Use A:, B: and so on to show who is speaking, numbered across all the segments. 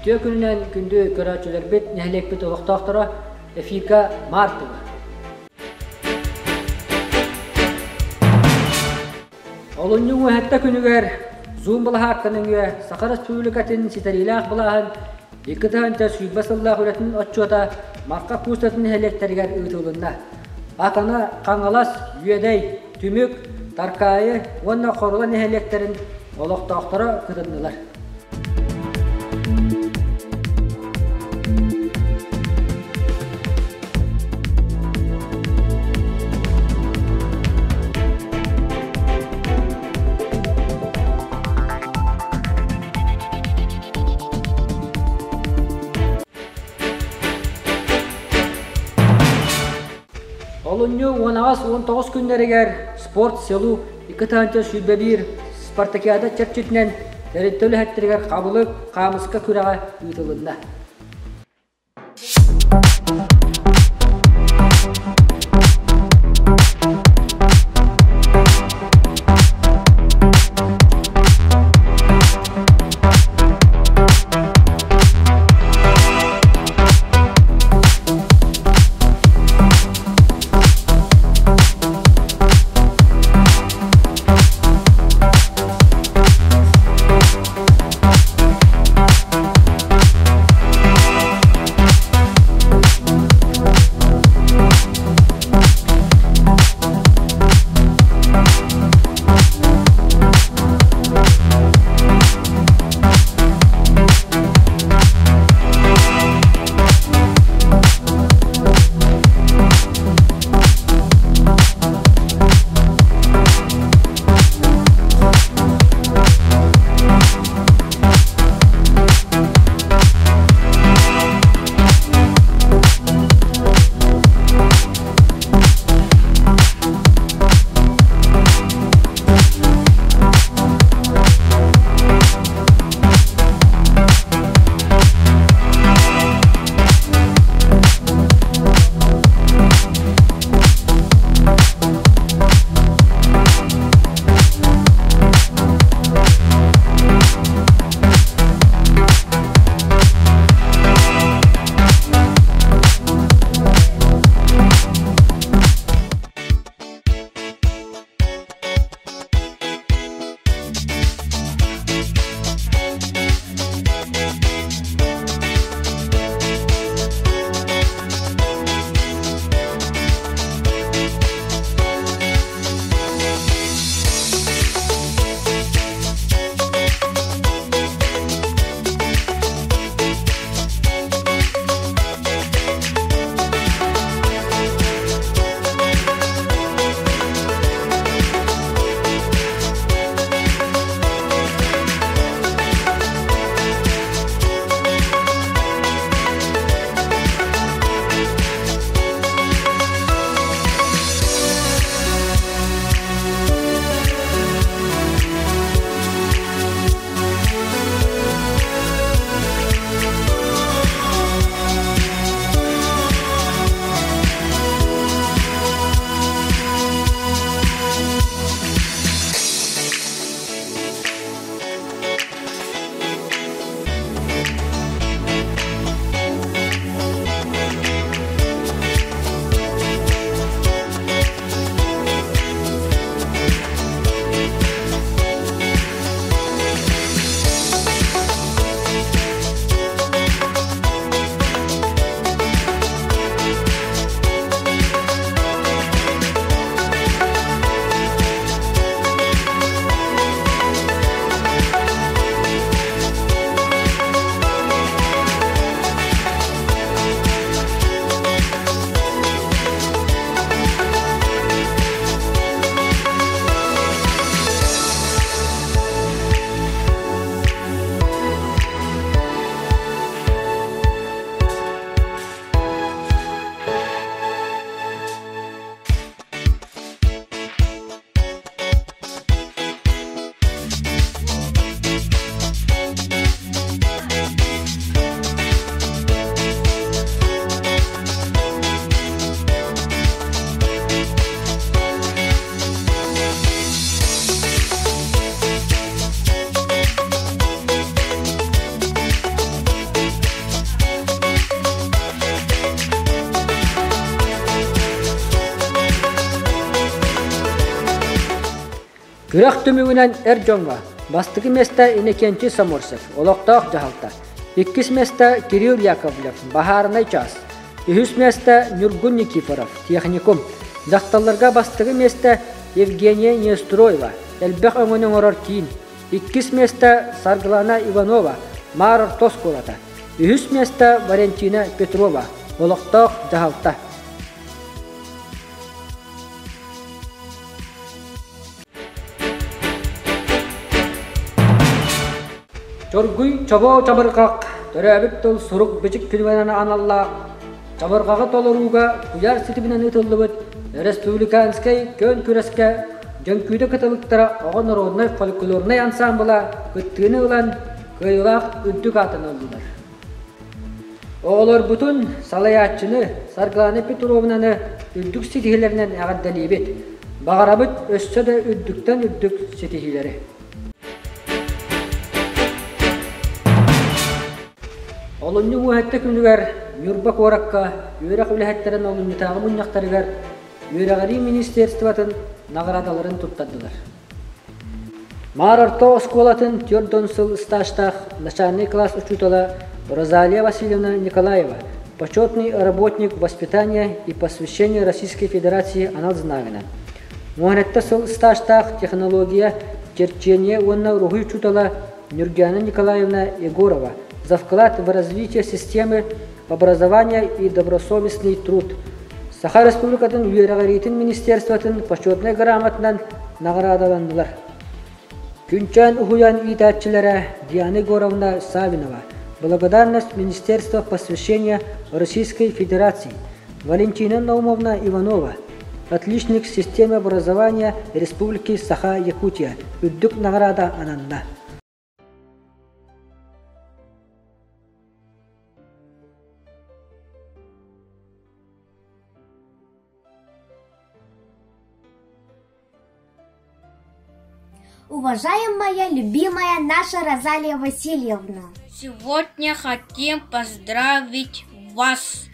A: Үтүө күнүнэн күндү көрөөччүлэрбит, нэһилиэкпит олохтоохторо эфирга Мартыга. Олунньу уһэтта күнүгэр Zoom былаһаакка нөҥүө Саха Республикатын ситэриилээх былааһын 2020 сыллаах үлэтин отчуота Марха куустатын нэһилиэктэригэр ыытылынна. Акана, Хаҥалас, Үөдэй, Түмүк, Таркаайы уонна Хорула нэһилиэктэрин олохтоохторо кытыннылар. Олунньу 18-19 күннэригэр спорт селу 2 121 спартакиада чэрчитинэн тэрилтэ үлэһиттэригэр хабылык хаамыска күрэҕэ ыытылынна. Күрэх түмүгүнэн эр дьоҥҥо бастакы миэстэ Иннокентий Саморцев, олохтоох дьаһалта, иккис миэстэ Кирилл Яковлев, баһаарынай чаас, үһүс миэстэ Ньургун Никифоров, техникум, дьахталларга бастакы миэстэ Евгения Неустроева, элбэх өҥөнү оҥорор киин, иккис миэстэ Саргылана Иванова, Маар орто оскуолата, үһүс миэстэ Валентина Петрова, олохтоох дьаһалта. Чоргуй чобоо чабырҕах төрөөбүт тыл сурук-бичик күнүгэр аналлаах чабырҕаҕы толорууга куйаар ситиминэн ыытыллыбыт республиканскай көөн күрэскэ Дьөҥкүүдэ кыталыктара оҕо народнай фольклорнай ансаамбыла кыттыыны ылан кыайыылаах үрдүк аатын ыллылар. Оҕолорбутун, салайааччыны Саргылана Петровнаны үрдүк ситиһиилэринэн эҕэрдэлиибит. Баҕарабыт өссө да үрдүктэн үрдүк ситиһиилэри. Олунньу уоһэтте күнүгэр Ньурба куоракка үөрэх үлэһиттэрин олунньутааҕы мунньахтарыгар Үөрэҕирии министерствотын наҕараадаларын туттардылар. Маар орто оскуолатын 40 сыл стажтаах начальный класс учуутала Розалия Васильевна Николаева почетный работник воспитания и посвящения Российской Федерации анал знагынан, Муонетта сыл стажтаах технология, черчение уонна уруһуй учуутала Нюргиана Николаевна Егорова за вклад в развитие системы образования и добросовестный труд Саха Республикатын үөрэҕириитин министерствотын почетнай грамотанан наҕараадаланнылар. Күнчээн уһуйаан иитээччилэрэ Диана Егоровна Савинова, Благодарность Министерства посвящения Российской Федерации, Валентина Наумовна Иванова, Отличник системы образования Республики Саха-Якутия үрдүк наҕараада ананна.
B: Уважаемая, любимая наша Розалия Васильевна!
C: Сегодня хотим поздравить вас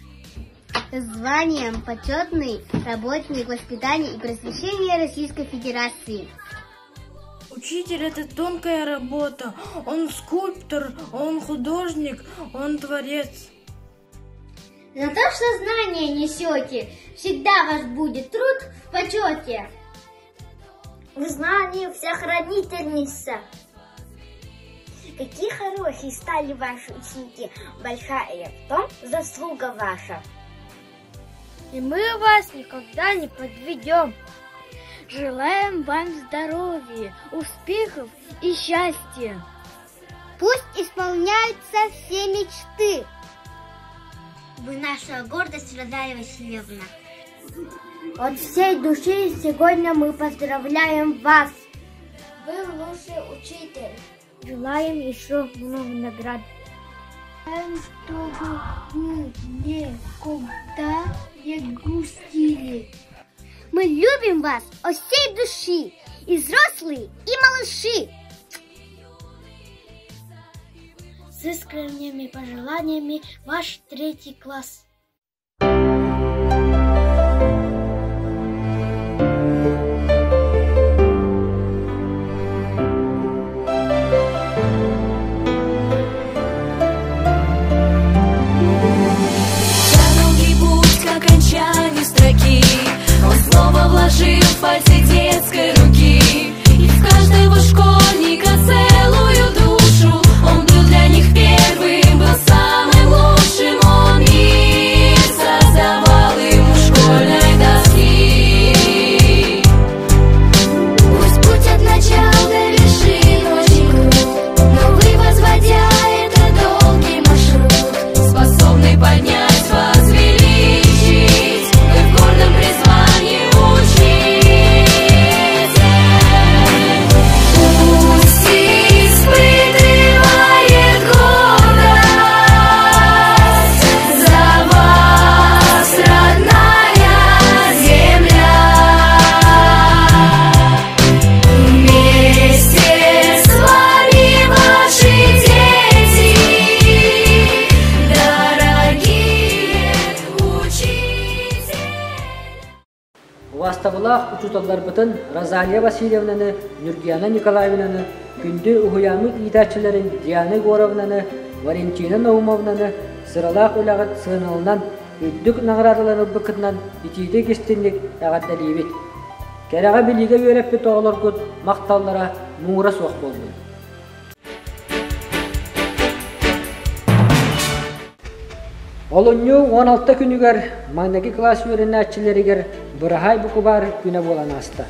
B: с званием «Почетный работник воспитания и просвещения Российской Федерации».
C: Учитель – это тонкая работа. Он скульптор, он художник, он творец.
B: За то, что знания несете, всегда ваш будет труд в почете. В знании вся хранительница. Какие хорошие стали ваши ученики, большая в том заслуга ваша.
C: И мы вас никогда не подведем. Желаем вам здоровья, успехов и счастья.
B: Пусть исполняются все мечты. Вы наша гордость, Розалия Васильевна. От всей души сегодня мы поздравляем вас. Вы лучший учитель. Желаем еще много наград. Чтобы вы никогда не грустили. Мы любим вас от всей души, и взрослые, и малыши. С искренними пожеланиями ваш третий класс.
D: Долгий путь к окончанию строки Он снова вложил в пальцы детской руки И в каждого школьника целую душу Он был для них первым, был самым лучшим Он мир создавал им у школьной доски
B: Пусть путь от начала до вершин очень крут, но вы, возводя этот долгий маршрут,
D: Способны поднять, возвеличить Вы в гордом призвании учитель.
A: Убаастабылаах учууталларбытын Розалия Васильевнаны, Нюргияна Николаевнаны, күндү уһуйааммыт иитээччилэрин Диана Егоровнаны, Валентина Наумовнаны сыралаах үлэҕит сыаналанан үрдүк наҕараадаларын ылбыккытынан итиитик истиҥник эҕэрдэлиибит! Кэрэҕэ билиигэ үөрэппит оҕолоргут махталлара муҥура суох буоллун! Олунньу 16 күнүгэр маҥнайгы кылаас үөрэнээччилэригэр Быраһаай букубаар күнэ буолан ааста.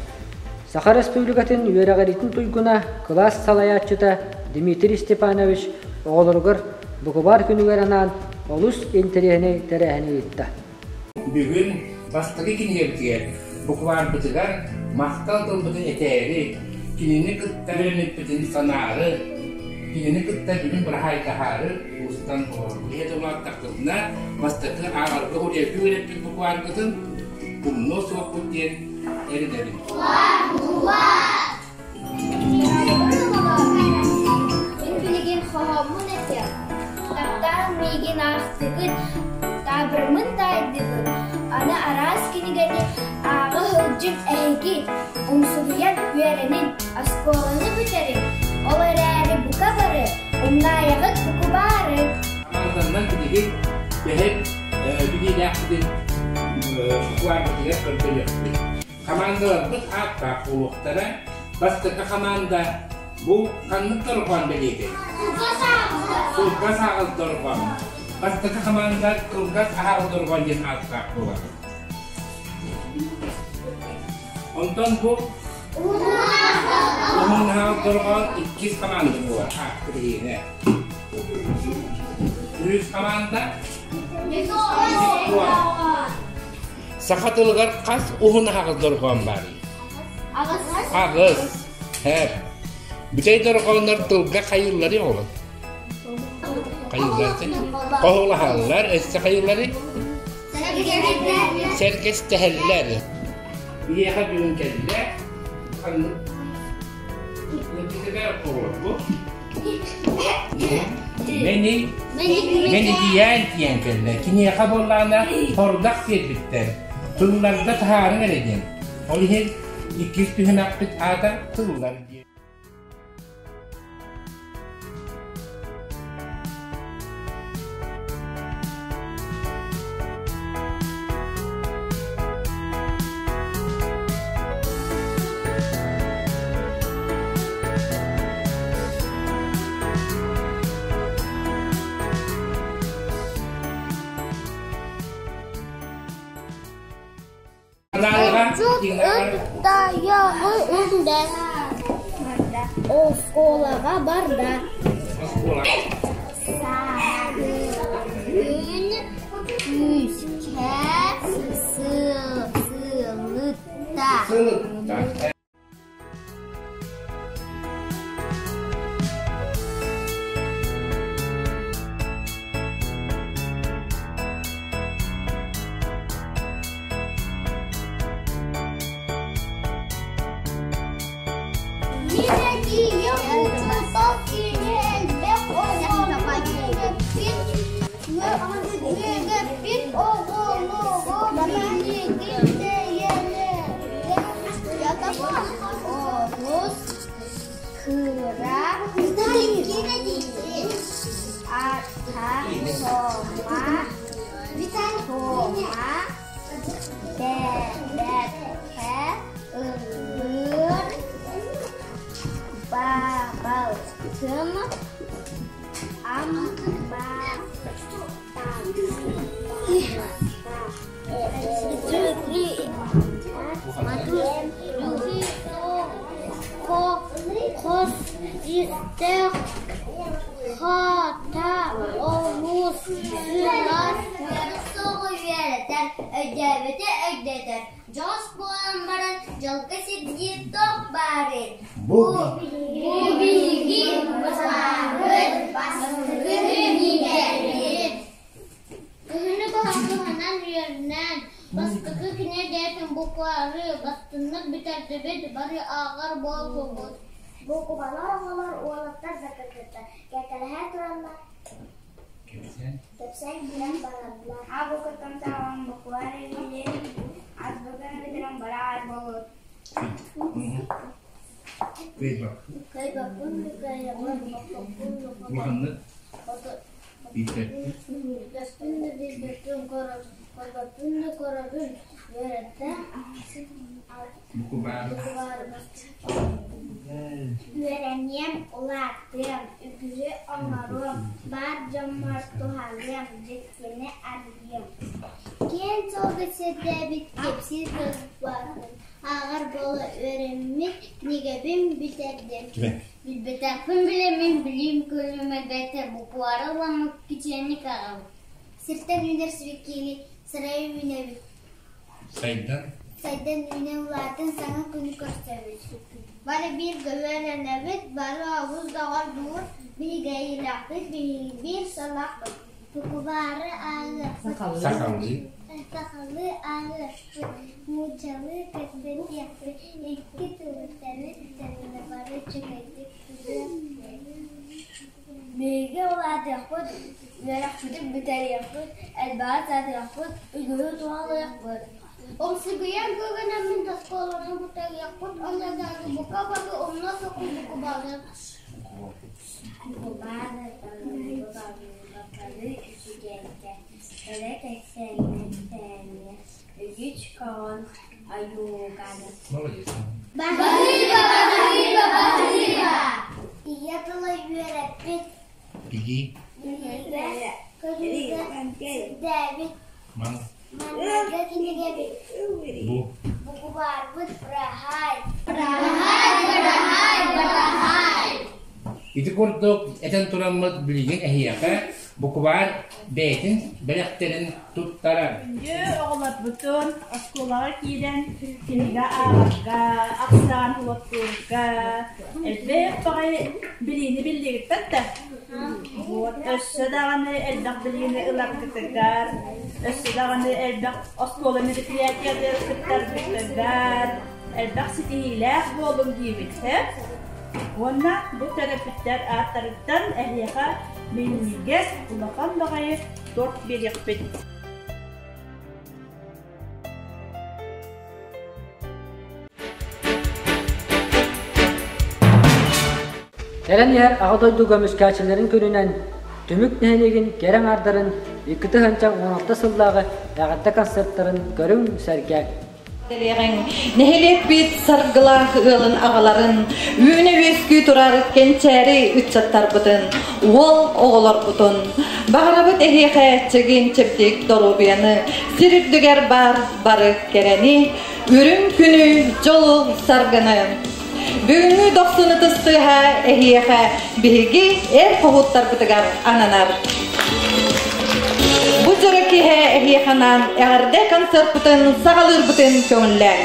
A: Саха Республикатын үөрэҕириитин туйгуна, кылаас салайааччыта Дмитрий Степанович оҕолоругар букубаар күнүгэр анаан олус интэриэһинэй тэрээһини ыытта.
E: Бүгүн бастакы кинигэбитигэр, букварбытыгар махтал тылбытын этээри, кинини кытта үөрэммиппитин санаары, кинини кытта бүгүн быраһаайдаһаары мустан олоробут. Ийэ тыллааттахпытына, бастакы ааҕарга уруйарга үөрэппит букварбытын умнуо суохпут диэн эрэнэбин.
B: Мин билигин хоһооммун этиэм. Таптаан миигин аахтыгыт, таабырыммын таайдыгыт. Аны араас кинигэни ааҕа сылдьыҥ эһиги. Умсугуйан үөрэнин, оскуоланы бүтэриҥ. Ол эрээри бука бары умнаайаҕыт букубаары.
E: Хамаанданнан билигин бэһит билиилээхпитин букварбытыгар көрдөрүөхпүт. Хамаандаларбыт ааттаах буолуохтара. Бастакы хамаанда бу ханнык дорҕоон бэлиэтэй? Кылгас ааҕыл дорҕоон. Бастакы хамаанда кылгас ааҕыл дорҕоон диэн ааттаах буолар. Онтон бу уһун аһаҕас дорҕоон иккис хамаанда буолар. Ааппыт иһиэнэ. Үһүс хамаанда Саха тылыгар хас уһун аһаҕас дорҕоон баарый?
B: Аҕыс.
E: Аҕыс. Һэр. Бүтэй дорҕооннор тылга хайыылларый оҕолор? Хайыыллар Хоһулаһаллар, өссө хайыылларый? Сэргэстэһэллэр. Биһиэхэ бүгүн кэллэ. Ханнык Ыалдьытыгар оҕолорбу. Мэни Мэнигийээн тиийэн кэллэ. Киниэхэ буоллаҕына хордах сиэрбиттэр. Тылларга таһаарыҥ эрэ диэн. Ол иһин иккис түһүмэхпит аата тыллар диэн.
B: Ыт тайаҕы үрдэ оскуолаҕа барда. Сарыын күүскэ сылытта. Үөгэппит оҕолоро билигин Олус кыра ата сома бэбэкэ ыллыыр бабалтым амма Хос истээх хата олус сылаас
F: Суоҕу үөрэтэр, өйдөөбүтү өйдөтөр, дьоҕус буолан баран дьолго сирдиир туох баарый?
E: Бу
F: биһиги баһаарбыт бастакы үүнэрбит.
B: Кыһыны баһылыгынан үөрэнэн, бастакы кинигэлэрин буквары бастыҥнык бүтэрдибит, бары ааҕар буоллубут.
G: Буукубалар оҕолор уолаттар да кыргыттар кэккэлэһэ тураннар кэпсээн киирэн бараллар.
H: А букваттан саҕалаан буквалар илиилэрин
G: Азбуканы бүтэрэн бараар буолуут.
E: Кыайбаппын.
G: Кыайбаппын да кыайабын, хоппоппун да хотобун.
E: Улаханнык билбэппин.
G: Билбэппин да билбэппин, көрбөппүн да көрөбүн. Үөрэтэ
E: Букубаары.
G: Үөрэниэм, улаатыам, үгүһү оҥоруом, баар дьоммор туһалыам, дьиктини арыйыам.
F: Киэҥ суолга сирдээбит кэпсиир кылбаатын ааҕар буола үөрэммит кинигэбин бүтэрдим. Билбэтэхпин билэммин билиим көрүүм элбээтэ буквары ыламмыт кичээнник ааҕабын.
G: Сиртэн үүнэр сибикиини сарайы үүнэбит.
E: Сайдан.
G: Сайдан үүнэн улаатан саҥа күнү көрсөбүт. Бары бииргэ үөрэнэбит, бары олус доҕордуур, биһигэйилээхпит, биһиги биир сылаахпыт.
F: Букубаары ааҕыахпыт.
E: Сахалыы.
G: Сахалыы ааҕыахпыт, нууччалыы кэпсэтиэхпит, икки тылы тэҥнэ бары үчүгэйдик билиэхпит.
C: Биһиги улаатыахпыт, үөрэхпитин бүтэриэхпит, элбэҕи сатыахпыт, үгүһү туһалыахпыт.
F: Умсугуйан көгөнөммүн оскуоланы бүтэрiyэхпит, оннооҕу бука бары умна сокун букубалы.
G: Букубаары үчүгэйгэ, өрө кэпсээҥҥэ үгүс көҕөн ойууганы.
E: Молодец.
F: Баһыыба, баһыыба, баһыыба!
G: Ийэ тыла үөрэппит,
E: Билии.
G: билиигэ, көрүүгэ сирдээбит,
E: Ман.
G: манныга кинигэбит,
E: Бу.
G: букубаарбыт быраһаай.
F: Быраһаай, быраһаай, быраһаай!
E: Ити курдук этэн тураммыт билигин эһиэхэ букубаар бэйэтин бэлэхтэрин туттарар.
H: Күндү оҕолорбутун оскуолаҕа киирэн кинигэ ааҕарга, ахсаан уоттуурга элбэх баҕайы билиини биллигиттэр да вот өссө даҕаны элбэх билиини ыларгытыгар, өссө даҕаны элбэх оскуола мероприятиелары кыттаргытыгар элбэх ситиһиилээх буолуҥ диибит Уонна бу төрөппүттэр ааттарыттан эһиэхэ минньигэс улахан баҕайы торт биэриэхпит.
A: Кэлэн иһэр Аҕа дойду көмүскээччилэрин күнүнэн Түмүк нэһилиэгин кэрэ аҥаардарын 2016 сыллааҕы эҕэрдэ концерттарын көрүҥ сэргээҥ.
I: Дэлиэҕиҥ нэһилиэкпит саргылаах ыалын аҕаларын, үүнэ-үөскүү турар кэнчээри ыччаттарбытын, уол оҕолорбутун. Баҕарабыт эһиэхэ чэгиэн-чэбдик доруобуйаны, сир үрдүгэр баар бары кэрэни, үрүҥ күнү, дьолу, саргыны. Бүгүҥҥү дохсун ытыс тыаһа эһиэхэ биһиги эр хоһууттарбытыгар ананар. Бу дьоро киэһэ эһиэхэ анаан эҕэрдэ концерпытын саҕалыырбытын көҥүллээҥ.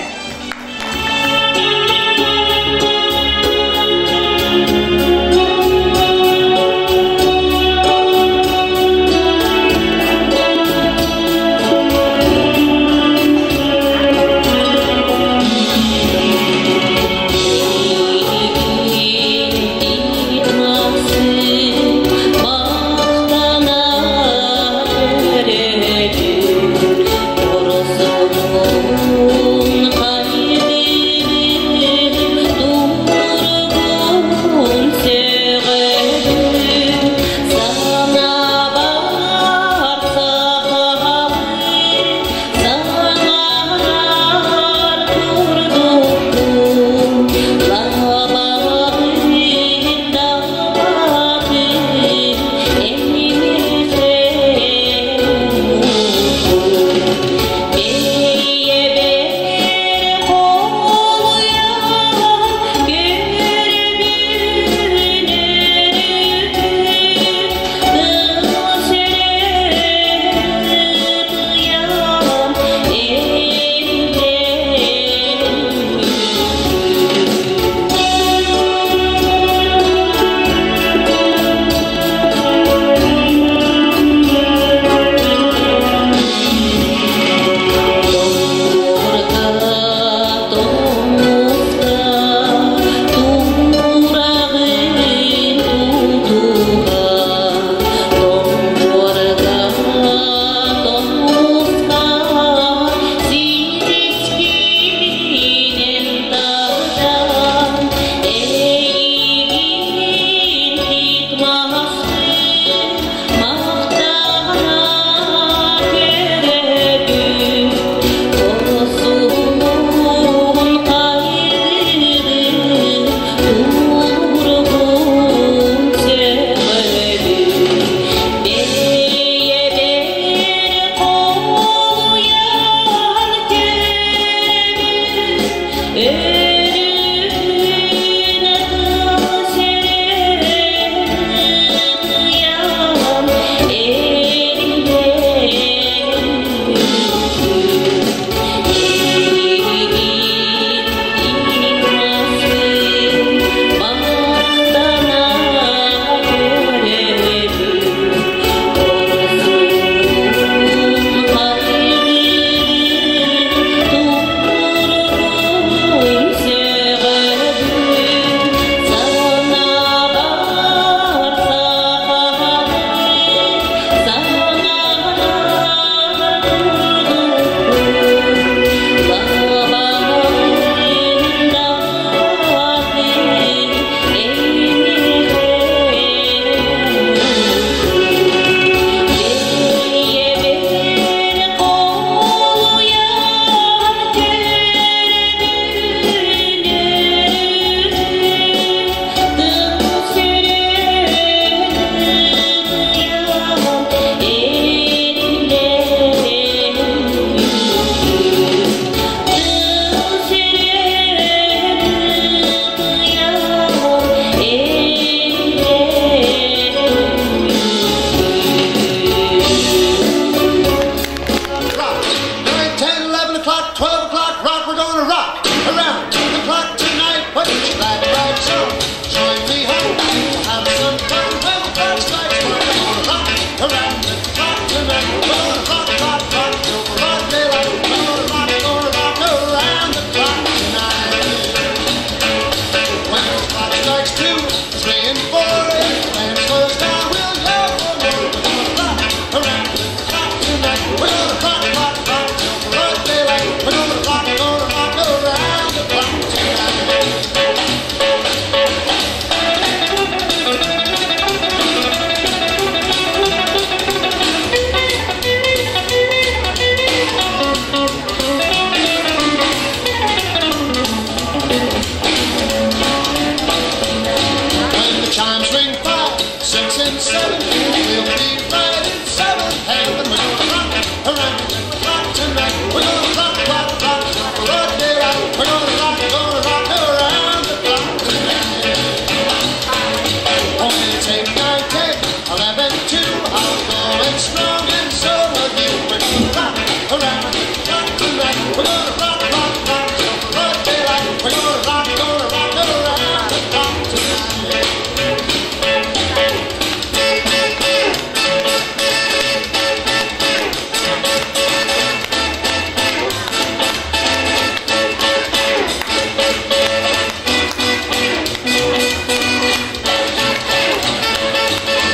J: and strong, and so are you. We're gonna rock around the clock tonight. We're gonna rock, rock, rock till broad daylight. We're gonna rock, gonna rock around the clock tonight.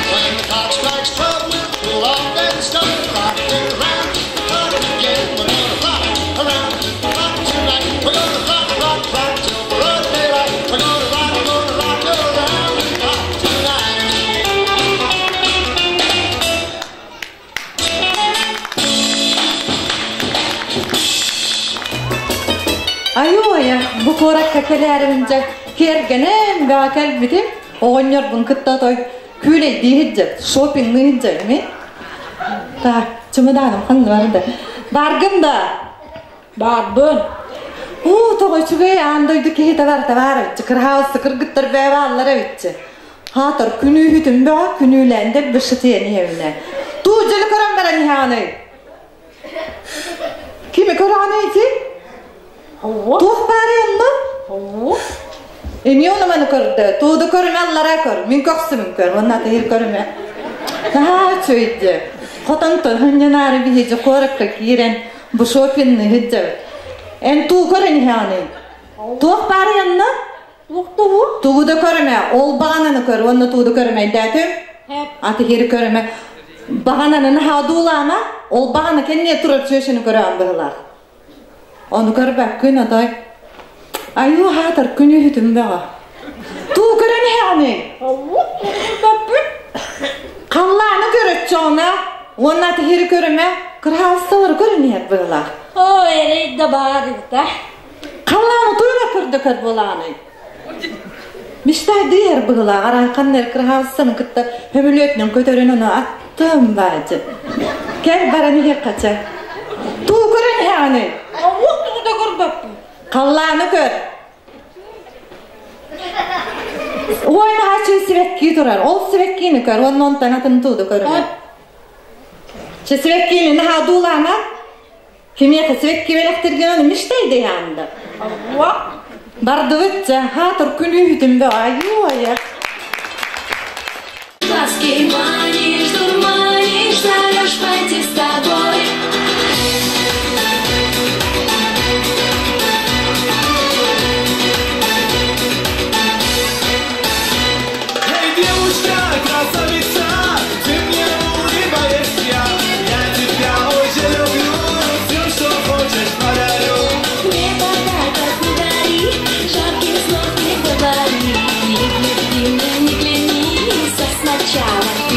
J: When the clock strikes 12, we'll pull off and start rocking around the clock again. We're gonna rock around the clock tonight. We're gonna rock, rock, rock till broad daylight. We're gonna rock around the clock tonight.
I: Айуу-айа, бу куоракка кэлээрибин дьэ киэргэнэн бөҕө кэлбитим. Оҕонньорбун кытта той күүлэйдии сылдьар, шопингныы сылдьар ими. Так, чымыдааным ханна барда? Баргын да?
C: Баарбын.
I: Уу, тоҕо үчүгэй аан дойду киһитэ барыта баар эбитчи. Кырһаалысы кыргыттар бэйэ бааллар эбитчи. Хаатар күнүүһүтүн бөҕө күнүүлээн дэлби шытыйан иһэбинэ. Туу дьөлө көрөн баран иһэҕиний? Кими көрөҕүнүй ити? Туох баарый онно? Эмиэ ону маны көрдө. Тууду көрүмэ аллара көр. Мин көхсүмүн көр. Уонна атыыр көрүмэ. Наһаа үчүгэйди. Хотонтон хынньанаары биһиги куоракка киирэн бу шопинны сылдьабыт. Эн туу көрөн иһэҕиний? Туох баарый онно? Тугу да көрүмэ. Ол баҕананы көр. Уонна тууду көрүмэ. Өйдөөтүм? Атыыр көрүмэ. Баҕананы наһаа дуулаама. Ол баҕана кэнниэ турар чүөчэни көрөҕүн быһыылаах. Ону көрбөккүн отой. Айуу хаатар күнүүһүтүм бөҕө. Туу көрөн иһэҕиний? Халлааны көрөччөҕүнэ уонна атыһыры көрүмэ, кырһаалысталары көрөн иһэр быһыылаах.
C: Ой, эрэй да баар эбит
I: Халлааны туйра көрдө көр буолааный. Мечтайдыы иһэр быһыылаах, арай ханна эрэ кырһаалыстаны кытта көмүлүөтүнэн көтөрүн ону аттым баадьы. Кэл баран иһиэххэ Туу көрөн иһэҕиний?
C: Уох тугу да көрбөппүн.
I: Халлааны көр. Ой, наһаа сибэкки турар. Ол сибэккини көр, уонна онтон атын тууду көрүмэ. Чэ сибэккини наһаа дуулаама. Кимиэхэ сибэкки бэлэхтирген ону мечтай дэйаанда. Бардыбыт дьэ, хаатыр күнүүһүтүм бөҕө, айуу айа.
D: Глазки манишь, дурманишь, зовешь пойти с тобой.
J: Эй, девушка, красавица, ты мне улыбаешься. Я тебя очень люблю, все, что хочешь, подарю.
D: Мне подарок не дари, жарких слов не говори. Ни в любви мне не клянись, а сначала ты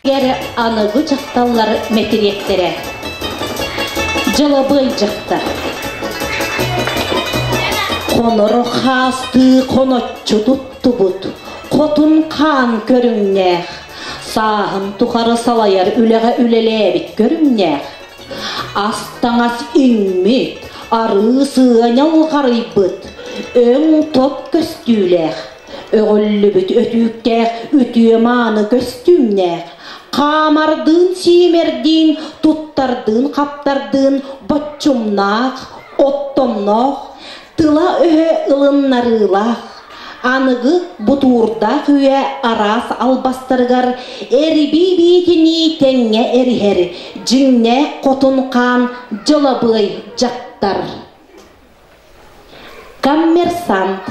K: Аныгы дьахталлар мэтириэттэрэ Дьылабыай дьахтар Хонор хаастыы хоноччу туттубут, хотун хаан көрүҥнээх, сааһын тухары салайар үлэҕэ үлэлээбит көрүҥнээх, ас-таҥас иҥмит, арыы сыаньал харыйбыт, өҥ-тот көстүүлээх, Өҕүллүбүт өтүүктээх үтүө-мааны көстүүмнээх, хаамардыын-сиимэрдиин, туттардыын-хаптардыын боччумнаах, оттомноох, тыла-өһө ылыннарыылаах, аныгы бутуурдаах үйэ араас албастарыгар эрбии биитинии тэҥҥэ эриһэр дьиҥнээх хотун хаан дьылабыай дьахтар. Коммерсант.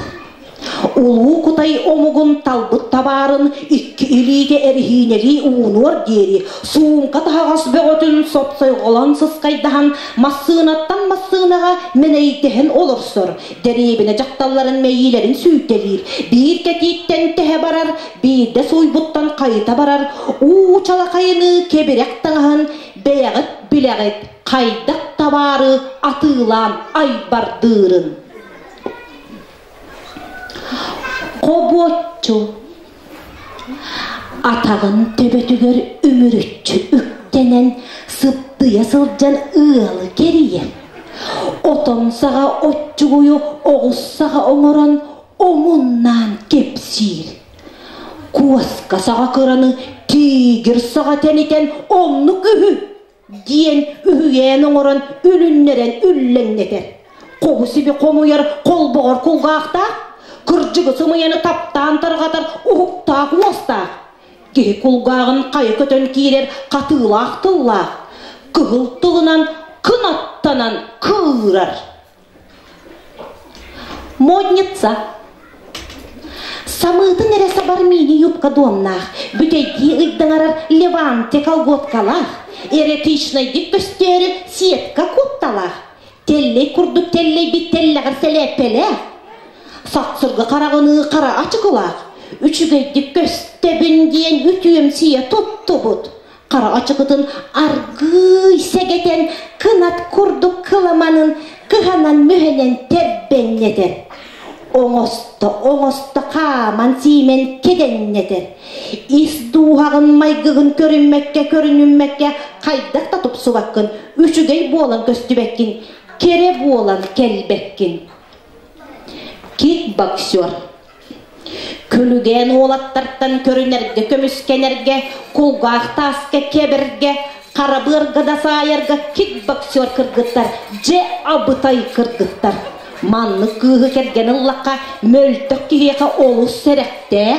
K: Улуу Кутай омугун талбыт табаарын икки илиигэ эриһиинэлии уунуор диэри суумка таһаҕас бөҕөтүн сопсойҕолон сыскайдаһан массыынаттан массыынаҕа мэнэйдэһэн олорсор, дэриэбинэ дьахталларын мэйиилэрин сүүйтэлиир, биир кэтииттэн тэһэ барар, биирдэ сууйбуттан хайыта барар, уу чалахайыныы кэбирэх таҥаһын бэйэҕит билэҕит, хайдах табаары атыылаан айбардыырын. Хобуоччу атаҕын төбөтүгэр үмүрүччү үктэнэн сыптыйа сылдьан ыалы кэрийэр. Отон саҕа оччугуйу оҕус саҕа оҥорон омуннаан кэпсиир. Куоска саҕа кыраны тигр саҕа тэнитэн оннук үһү диэн үһүйээн оҥорон үлүннэрэн үллэҥнэтэр. Хоһу-сиби хомуйар холбоҕор кулгаахтаах, кырдьыгы сымыйаны таптаан тарҕатар уһуктаах уостаах. Киһи кулгааҕын хайа көтөн киирэр хатыылаах тыллаах, кыһыл тылынан кынаттанан кыырар. Модница. Самыытын эрэ сабар мини-юбка дуомнаах, бүтэйдии ыйдаҥарар леванте колготкалаах, эротичнайдык көстөөрү сетка куопталаах, тэллэй курдук тэллэйбит тэллэҕэр сэлээппэлээх, сахсыргы хараҕыныы хара ачыкылаах, үчүгэйдик көстөбүн диэн үтүөмсүйэ туттубут, Хара ачыкытын аргыый сэгэтэн, кынат курдук кыламанын кыһанан-мүһэнэн тэрбэҥнэтэр. Оҥосто-оҥосто хааман-сиимэн кэдэннэтэр. Ис дууһаҕын майгыгын көрүммэккэ көрүнүммэккэ хайдах да тупсубаккын, үчүгэй буолан көстүбэккин, кэрэ буолан кэлбэккин. Кикбоксер Күлүгээн уолаттартан көрүнэргэ, көмүскэнэргэ, кулгаах тааска кэбэргэ, хара быарга да саайарга кикбоксер кыргыттар, дьэ абытай кыргыттар. Маннык кыыһы кэргэн ыллахха, мөлтөх киһиэхэ олус сэрэхтээх.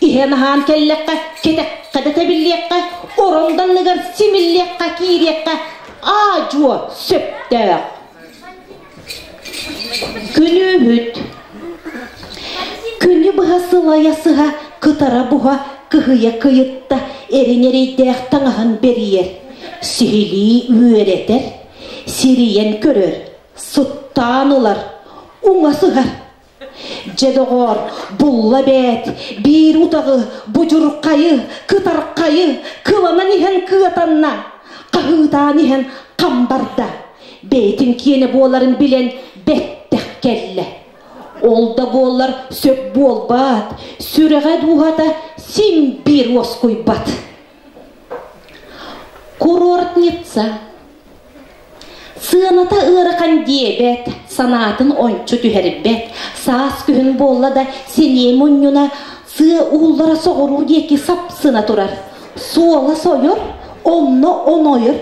K: Иһэн-аһаан кэллэххэ, кэтэххэ да тэбиллиэххэ, орон данныгар симиллиэххэ, киириэххэ аа-дьуо сөптөөх. Күнүүһүт Күнү быһа сылайа сыһа, кытара буһа, кыһыйа кыйытта, эрин эрэйдээх таҥаһын бэрийэр, сиһилии үөрэтэр, сирийэн көрөр, сыттаан ылар, уҥа сыһар. Дьэ доҕоор, булла эбээт, биир утаҕы, будьурхайы, кытархайы кыланан иһэн кыатанна, хаһыытаан иһэн хам барда. Бэйэтин киэнэ буоларын билэн бэттэх кэллэ. Ол да буоллар сөп буолбат, сүрэҕэ дууһата син биир уоскуйбат. Курортница Сыаната ыарахан диэбэт, санаатын ончу түһэрбэт, саас күһүн буолла да сэниэ мунньуна, сыа ууллара соҕуруу диэки сапсына турар. Суола сойор, онно онойор.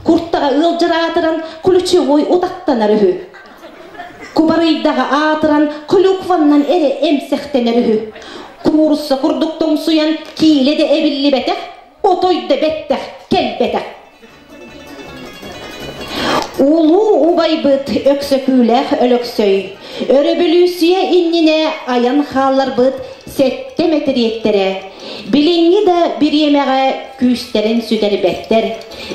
K: Куртаҕа ыалдьар аатыран ключевой утахтанар үһү. Кубарыйдаҕа аатыран клюкваннан эрэ эмсэхтэнэр үһү. Куурусса курдук тоҥсуйан киилэ да эбиллибэтэх, отой да бэттэх кэлбэтэх. Улуу убайбыт Өксөкүүлээх Өлөксөй өрөбөлүүссүйэ иннинэ айан хаалларбыт сэттэ мэтириэттэрэ билиҥҥи да бириэмэҕэ күүстэрин сүтэрбэттэр.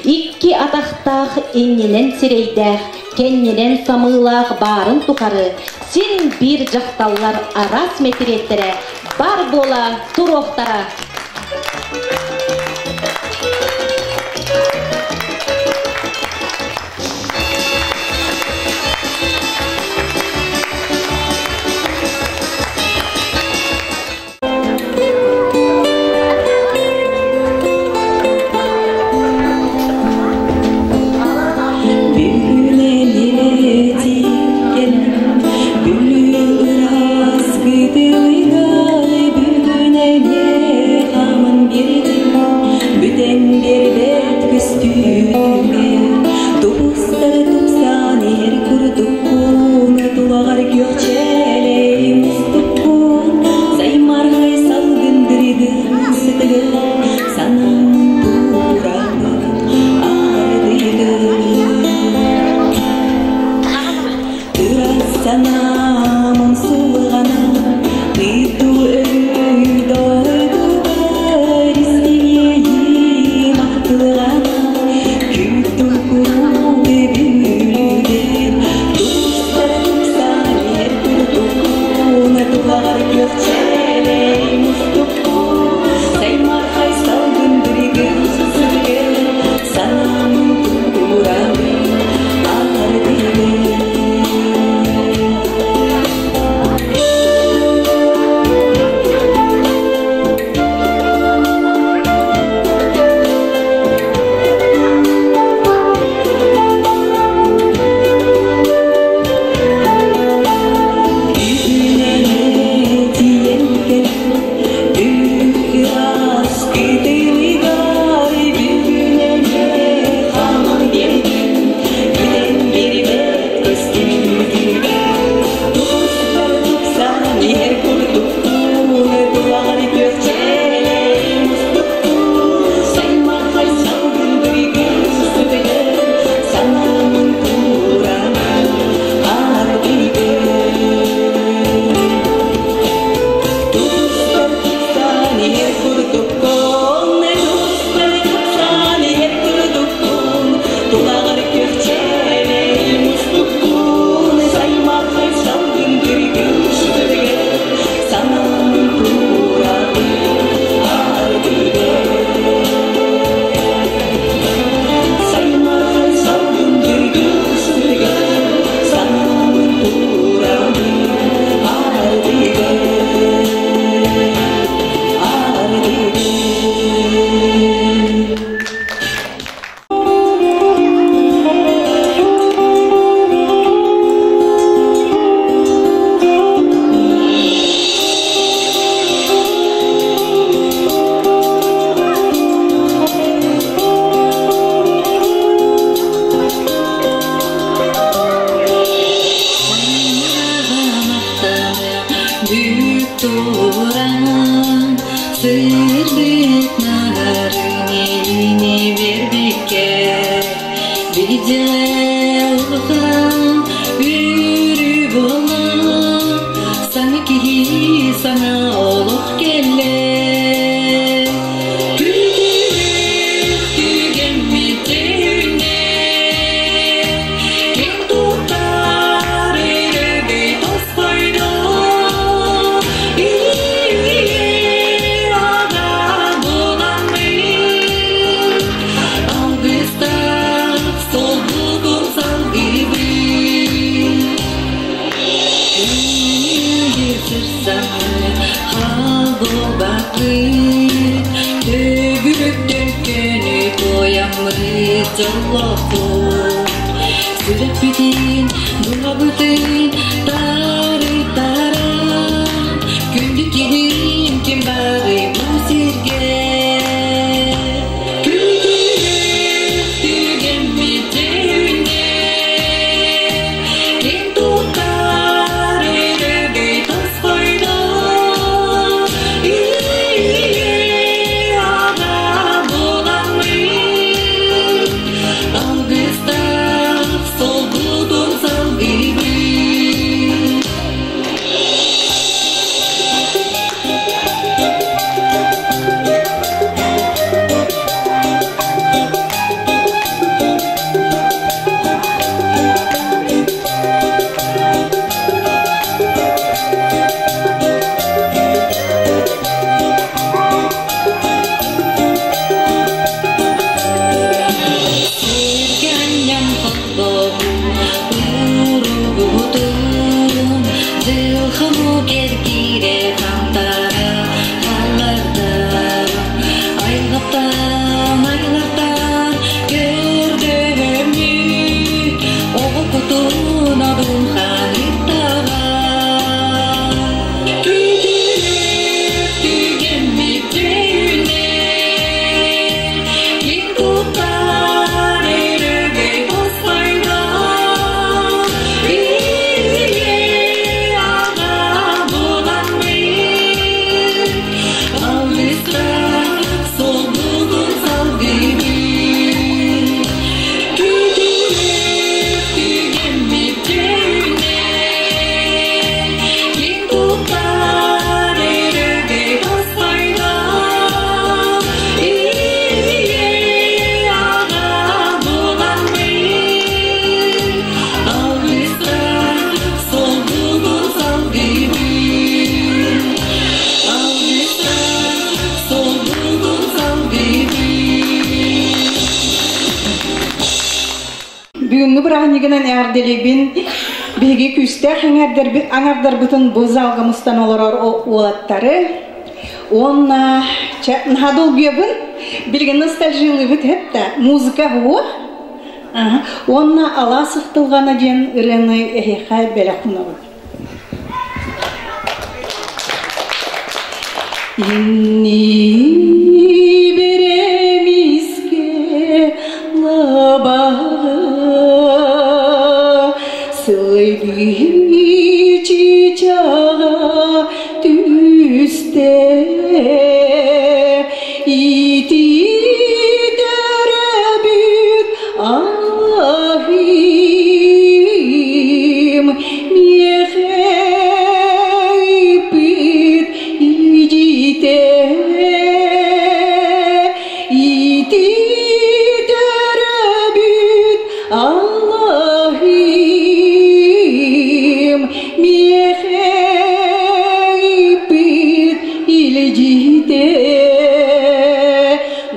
K: Икки атахтаах иннинэн сирэйдээх, кэннинэн самыылаах баарын тухары син биир дьахталлар араас мэтириэттэрэ бар буола туруохтара.
D: Күүтүмэ Тубустары тупсан иһэр курдуккун Тулаҕар күөх чээлэй мустуккун Саймархай салгын дырыгын сытыгын Санаам туурабын ардыгын Ыра санаамын сулҕана Ыытуу өй дойдубар истиҥиэйим ахтылҕана Күүттүм куруук бүлүүтэн Тустар тупсан иһэр курдуккун Тулаҕар күөх чээлэй мустуккун Саймархай салгын дырыгын сытыгын Санаамын туурабын ардыгын. Үүнэн тиийэн кэл Ыраас кытылыгар бүгүн хааман биэрдим Бүтэн биэрбэт көстүүтүгэр Тустар тупсан иһэр курдукпун Тулаҕар күөх чээлэй мустукпун Саймархай салгын дыргын сытыгар Санаамын куурамын ардыгын. Тустар тупсан иһэр курдуккун, тустар тупсан иһэр курдуккун, Тулаҕар күөх чээлэй мустуккун, Саймархай салгын дыргын сытыгар Санаамын куурабын ардыгын. Саймархай салгын дыргын сытыгар Санаамын куурабын ардыгын. Ардыгын. Бүк туран сырдык нарын элине бербекке Виделхан үрү була саҥа киһи саҥа олох кэллэ Күлүк түгэммит үүнэ Ким тутар өрөгөй тосхойдо Ийэ аҕа буламмыт Алгыстаах солбугун салгыыбыт Төгүрүктөн туойаммыт дьоллоохпут Сүрэхпитин, дууһабытын таарыйтаран Күндү киһим ким баарый бу сиргэ Күлүк түгэммит үүнэ Ким тутар өрөгөй тосхойдо Ийэ аҕа буламмыт.
L: Бүгүҥҥү бырааһынньыгынан эҕэрдэлиибин. Биһиги күүстээх аҥардарбытын бу залга мустан олорор уолаттары уонна наһаа долгуйабын. Билигин ностальжилыыбыт хэттэ музыка буо. Уонна алаас ахтылҕана диэн ырыаны эһиэхэ бэлэх уунабын. Инни беремиске лабаҕа сылайбыы чыычааҕа түстэ итии төрөбүт аһыым миэхэ ыыппыт илдьитэ итии төрөбүт аллаһым миэхэ ыыппыт илдьитэ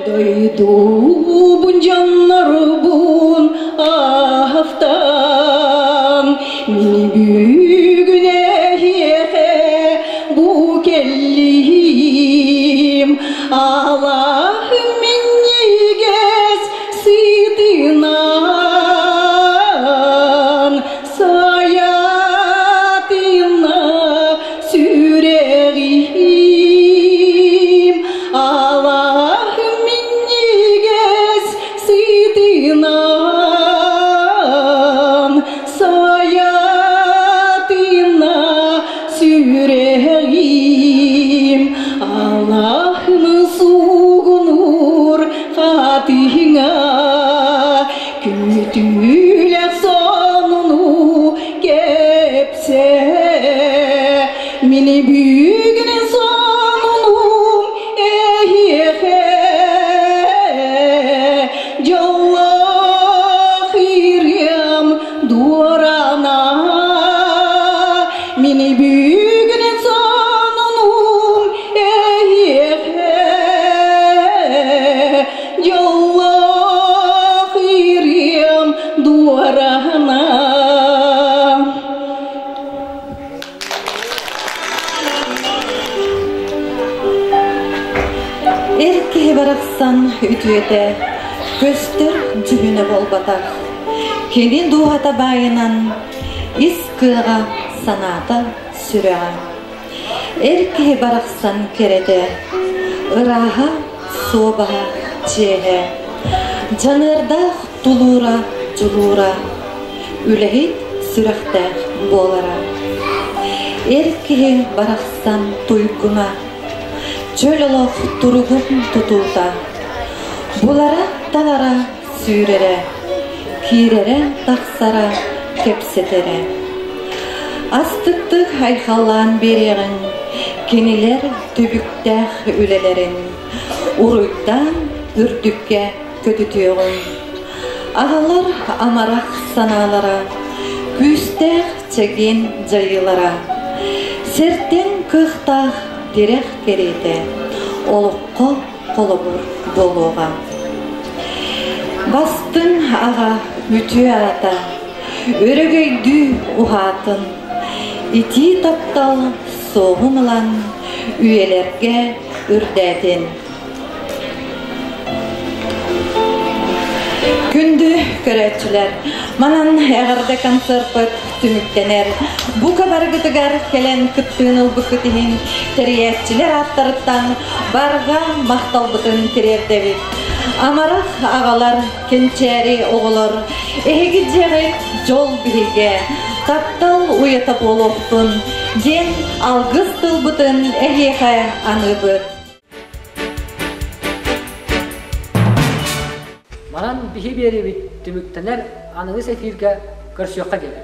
L: Дойдубун дьоннорбун ахтан мин бүгүн эһиэхэ бу кэллиим Аллахым минньигэс сытынан сайатына сүрэҕим Аллахым минньигэс сытынан сайатына сүрэҕим Аллахым суугунуур хатыҥа Күтүүлэх сонуну кэпсээ Мини бүгүн сонунум эһиэхэ Дьоллоох ырыам дуорана Мини бүгүн сонунум эһиэхэ Дьоллоох ырыам дуорана
I: Эр киһи барахсан үтүөтэ көстөр дьүһүнэ буолбатах. Кини дууһата баайынан ис кыаҕа, санаата, сүрэҕэ. Эр киһи барахсан кэрэтэ, ырааһа, суобаһа, чиэһэ, дьаныардаах тулуура, дьулуура, үлэһит сүрэхтээх буолара. Эр киһи барахсан туйгуна, чөл олох туругун тутуута, булара-талара сүүрэрэ, киирэрэ-тахсара, кэпсэтэрэ. Астыктык айхаллаан биэриэҕиҥ кинилэр түбүктээх үлэлэрин, уруйдаан үрдүккэ көтүтүөҕүҥ. Аҕалар амарах санаалара, күүстээх чэгиэн дьайыылара, сиртэн кыахтаах тирэх кэриэтэ олоххо холобур буолуоҕа. Бастыҥ аҕа үтүө аата, өрөгөйдүү уһаатын, итии таптал суоһун ылан үйэлэргэ үрдээтин. Күндү көрөөччүлэр, манан эҕэрдэ концерпыт түмүктэнэр. Бука барыгытыгар кэлэн кыттыын ылбыккыт иһин тэрийээччилэр ааттарыттан барҕа махталбытын тириэрдэбит. Амарах аҕалар, кэнчээри оҕолор, эһиги дьиэҕит дьол биһигэ, таптал уйата буолуохтун диэн алгыс тылбытын эһиэхэ аныыбыт.
A: Манан биһи биэриибит түмүктэнэр аныгыс эфиргэ көрсүөххэ диэри.